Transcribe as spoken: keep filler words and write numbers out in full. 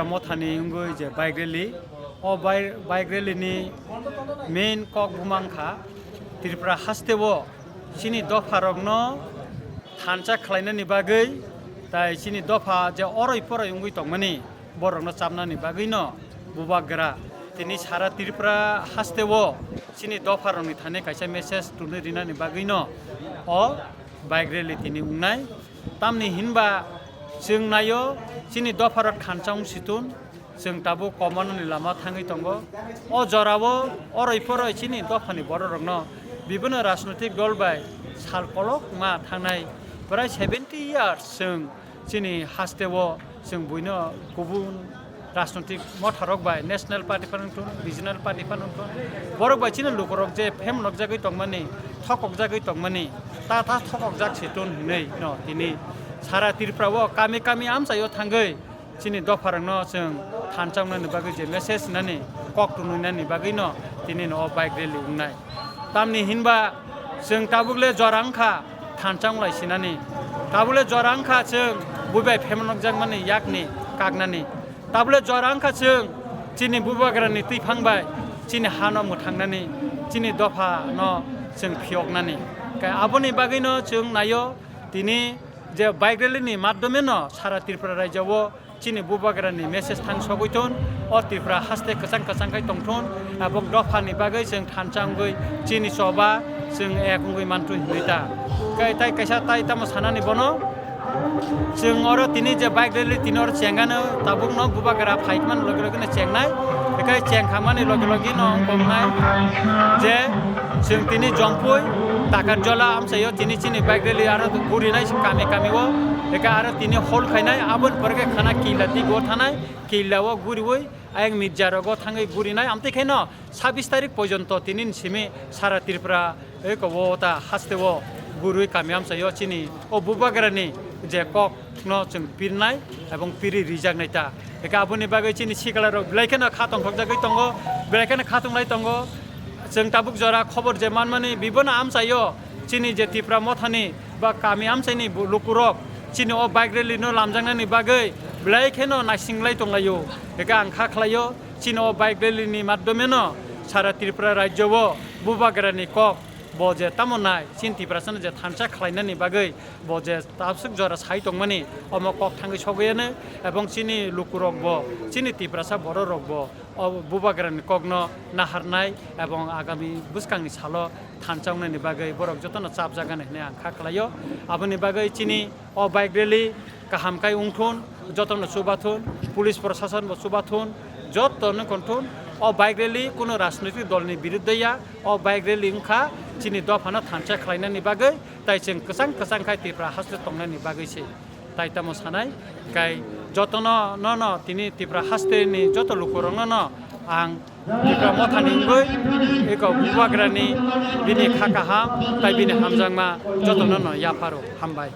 Mothani wngwi je bike rally, o bai-, bike rally ni main kok buma wngkha Tripura haste o chini dopha rokno thansa khlainani bagwi, tai chini dopha je oroi poroi wngwi tongmani borokno chapnani bagwino bubagra tini sara Tripura haste o chini dopha rokni thani kaisa message tubui rinani bagwino o bike rally tini wngnai. Tamni hinba chwng naio chini dopha rok thansa wng situn, chwng tabuk komonani lama thangwi tongo. O jorao oroi poroi chini dophani bororokno bibino rajnotik dol bai sal kolokma thangnai prai seventy years chwng chini haste o chwng buino kubun rajnotik motharok bai national party phano wngthun, regional party phano wngthun, borok bai chini lukurok je phemnokjagwi tongmani, thokokjagwi tongmani, ta ta thokokjak situn hinwi no tini sara Tripura o kami kami amchaio thangwi chini dopharokno chwng thansa wngnani bagwi je message nani kok tunwi nani bagwi no tini no o bike rally wngnai. Tamni hinba chwng tabuk le jora wngkha thansa wnglai sinani, tabuk le jora wngkha chwng buibai phemnokjakmani yakni kaknani, tabuk le jora wngkha chwng chini bubagrani twiphang bai chini hano mwthangnani, chini dophano chwng phiyoknani. Khe aboni bagwino chwng naio tini je bike rally ni madhyome no sara Tripura rajyo o chini bubagrani message thang sogwi thun, o Tripura haste kwchang kwchang khai tong thun, abo dophani bagwi chwng thansa wngwi chini choba chwng ek wngwi manthu hinwi ta. Kai tai kaisa tai tamo sanani bono, chwng oro tini je bike rally tini oro chengano tabukno bubagra phaikmani loge loge no chengnai, ekai chengkhamani loge loge no wngkoknai je chwng tini Jompui Takarjola amchaio tini chini bike rally aro gurinai kami kami o, eka aro tini hol khainai, aboni pore khe khana Killa twi go thanai, Killa o guriwi ayang Mirja rogo thangwi gurinai, amtwi khe no sabis tarik porjonto tini ni simi sara Tripura eko o ta haste o gurwi kami amchaio chini o bubagrani je kok no chwng pirnai ebong piri rijaknai ta. Eka aboni bagwi chini sikla rok belai kheno kha tongthokjagwi tongo, belai kheno kha tonglai tongo. Chwng tabuk jora khobor je manmani bibono amchaio chini je Tipra mothani ba kami amchaini bu-, lukurok chini o bike rally no lamjaknani bagwi belai kheno naisinglai tonglaio. Eka ang kha khlaio chini o bike rally ni madhyome no sara Tripura rajyo o bubagrani kok bo je tamo nai chini Tiprasano je thansa khlainani bagwi bo je tabswk jora sai tongmani, omo kok thangwi sogwi ano, ebong chini lukurok bo, chini Tiprasa borok rok bo o bubagrani kokno naharnai ebong agami bwskangni salo thansa wngnani bagwi borok jotono chapjak gani hinwi ang kha khlaio. Aboni bagwi chini o bike rally kaham khai wngthun, jotono chubathun, police proshashan bo chubathun, jotono konthun. O bike rally kuno rajnoitik dolni birudde ya, o bike rally wngkha chini dophano thansa khlainani bagwi, tai chwng kwchang kwchang khai Tipra haste tongnani bagwi se. Tai tamo sanai, kai jotono nono tini Tipra hasteni joto lukurokno no ang Tipra mothani wngwi eko bubagrani bini kha kaham tai bini hamjakma jotono no yapharo. Hambai.